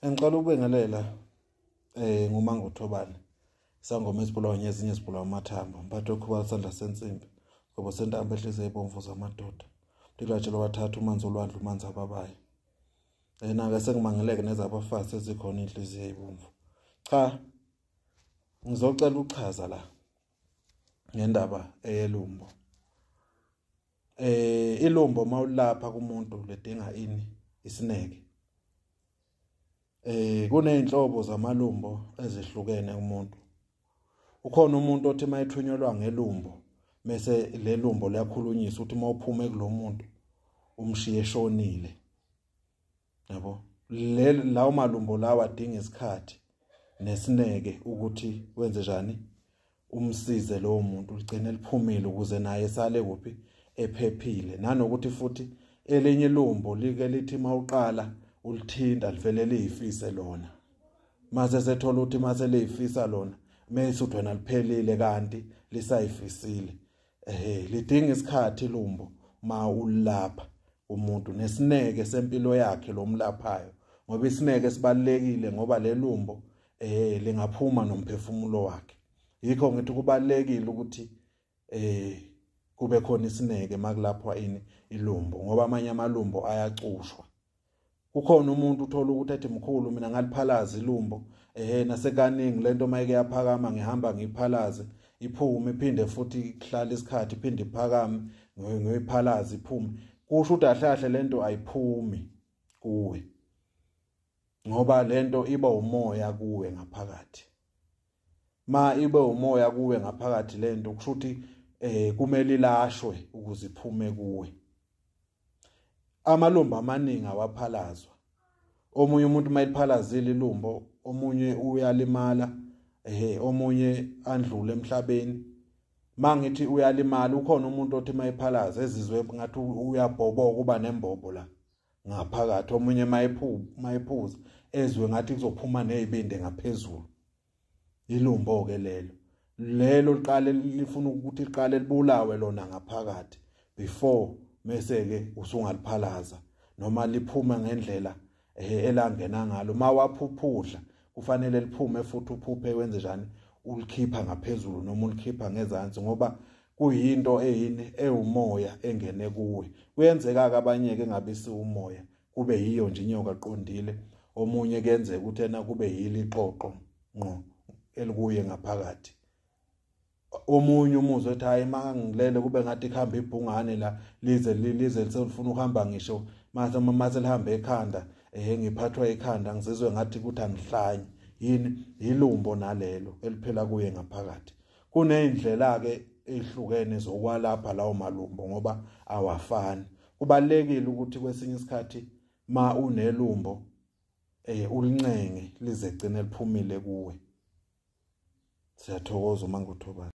Ngicela ukubingelela nguMangothobane, isangoma esibulawa ngezinye esibulawa amathambo, mphathi okhuba isandla sensimbi, ngoba sentambo ehlize ibomvu zamadoda. Ndilatshelwa bathathu umanzi olwandle umanzi ababayo. Yena ke sengimangeleke nezabafazi ezikhona inhliziyo ebomvu. Cha, ngizocela ukuchaza la ngendaba eyelumbo. Ilumbo mawulapha kumuntu ledinga ini isineke. Kuneyinhlobo zamalumbo ezihlukene kumuntu. Ukhona umuntu othi mayithunyelwa ngelumbo mase lelumbo liyakhulunyiswa ukuthi mawuphume kulomuntu umshiye eshonile. Yabo, lawo malumbo lawa adinga isikhathi nesineke ukuthi wenze njani umsize lowo muntu ligcine liphumile ukuze naye sale kuphi ephephile. Nanokuthi futhi elinye ilumbo like lithi mawuqala ulithinta livele liyifise lona, mase sethola ukuthi mase liyifisa lona mase uthi wena liphelile kanti lisayifisile. Lidinga isikhathi ilumbo ma ulapha umuntu nesineke sempilo yakhe lomlaphayo, ngoba isineke sibalekile, ngoba lelumbo lingaphuma nomphefumulo wakhe. Yikho ngithi kubalekile ukuthi kube khona isineke makulaphwa ini ilumbo, ngoba amanye amalumbo ayacushwa. Kukhona umuntu uthola ukuthi ethi mkhulu mina ngaliphalaza ilumbo, nasekaningi lento mayike yaphakama ngihamba ngiphalaze iphume iphinde futhi ihlale isikhathi iphinde iphakame ngiyiphalaze iphume. Kusho ukuthi ahlahle lento ayiphumi kuwe, ngoba lento iba umoya kuwe ngaphakathi. Ma ibe umoya kuwe ngaphakathi lento kusho ukuthi kumele ilashwe ukuze iphume kuwe. Amalumbo amaningi awaphalazwa. Omunye umuntu mayiphalazile ilumbo, omunye uyalimala, omunye andlule emhlabeni. Mangithi uyalimala, ukhona umuntu othi mayiphalaza ezizwe ngathi uyabhoboka kuba nembobo la ngaphakathi, omunye mayiphuza ezwe ngathi kuzophuma nezibindi ngaphezulu. Ilumbo ke lelo liqale lifuna ukuthi liqale libulawe lona ngaphakathi before mase ke usungaliphalaza, noma liphuma ngendlela elangena ngalo. Mawaphuphudla kufanele liphume futhi uphuphe wenze njani ulikhipha ngaphezulu noma ulikhipha ngezansi, ngoba kuyinto eyini ewumoya engene kuwe. Kuyenzeka ke abanye ke ngabisi umoya kube yiyo nje inyoka qondile, omunye kuyenzeka ukuthi ena kube yilixoxo ngqo elikuye ngaphakathi. Omunye umuzwe ethi hayi mangilele kube ngathi kuhamba ibhungane la lize liselifuna ukuhamba ngisho mase lihambe ekhanda, ngiphathwa ekhanda ngizizwe ngathi ukuthi angihlanye. Yini ilumbo nalelo eliphela kuye ngaphakathi. Kuneyindlela ke ezihlukene zokwalapha lawo malumbo ngoba awafani. Kubalekile ukuthi kwesinye isikhathi ma unelumbo ulincenge lize gcine liphumile kuwe. Siyathokoza uMangothobane.